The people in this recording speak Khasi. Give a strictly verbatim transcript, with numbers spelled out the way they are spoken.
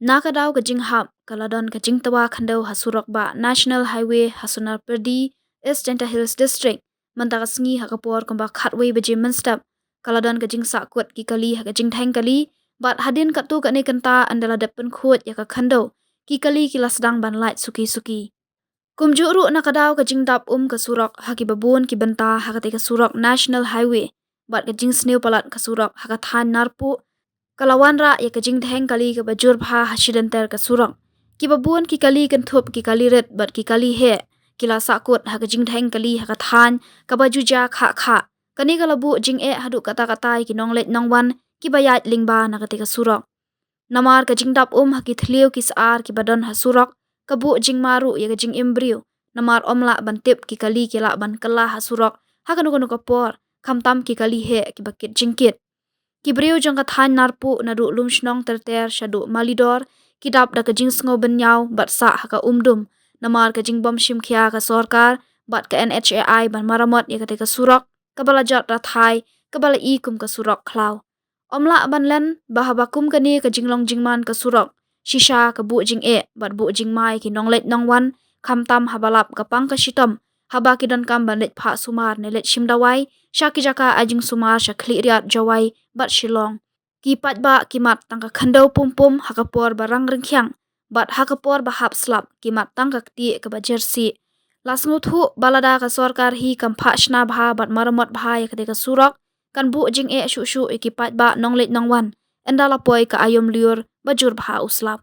Na ka daw ka jinghap, ka la don ka jingtwa khyndew ha surok ba National Highway ha Sonarpyrdi, East Jaiñtia Hills District, mynta ka sngi ha ka por kumba khatwei baje mynstep. Ka la don ka jingsahkut ki kali ha ka jingdheng kali, bad hadien katto katne kynta ynda la dep pynkhuid ïa ka khyndew, ki kali ki la sdang ban lait suki suki. Kumjuh ruh na ka daw ka jingdap um ka surok ha kiba bun ki bynta ha katei ka surok National Highway, bad ka jingsniew palat ka surok ha ka thaiñ Narpuh, ka la wanrah ïa ka jingdheng kali kaba jur bha ha shilynter ka surok. Kiba bun ki kali kynthup ki kali rit bad ki kali heh, ki la sahkut ha ka jingdheng kali ha ka thaiñ kaba ju jia khah khah. Kane ka la buh jingeh haduh katta katta ïa ki nongleit nongwan kiba ïaid lyngba na katei ka surok. Namar ka jingdap um ha ki thliew ki sar kiba don ha surok, ka buh jingma ruh ïa ka jingim briew. Namar ym lah ban tip ki kali ki lah ban kylla ha surok ha kano kano ka por, khamtam ki kali heh kiba kit jingkit. Ki briew jong ka thaiñ Narpuh naduh Lumshnong ter ter shaduh Malidor, ki dap da ka jingsngew bynñiaw bad sah ha ka umdum. Namar ka jingbym shim khia ka sorkar bad ka N H A I ban maramot ïa katei ka surok kaba la jot rathai, kaba la i kum ka surok khlaw. Ym lah ban len ba haba kum kane ka jinglong jingman ka surok, shisha ka buh jingeh bad buh jingma ïa ki nongleit nongwan, khamtam haba lap ka pang ka shitom, haba ki donkam ban leit phah sumar ne leit shim dawai sha ki jaka ai jingsumar sha Khliehriat, Jowai bad Shillong. Ki paidbah ki mad tang ka khyndew pum pum ha ka por ba rang ryngkhiang, bad ha ka por ba hap slap ki mad tang ka ktieh kaba jersey. La sngewthuh ba lada ka sorkar hi kam phah shna bha bad maramot bha ïa katei ka surok, kan buh jingeh shuh shuh ïa ki paidbah nongleit nongwan, ynda la poi ka aïom lyiur ba jur bha u slap.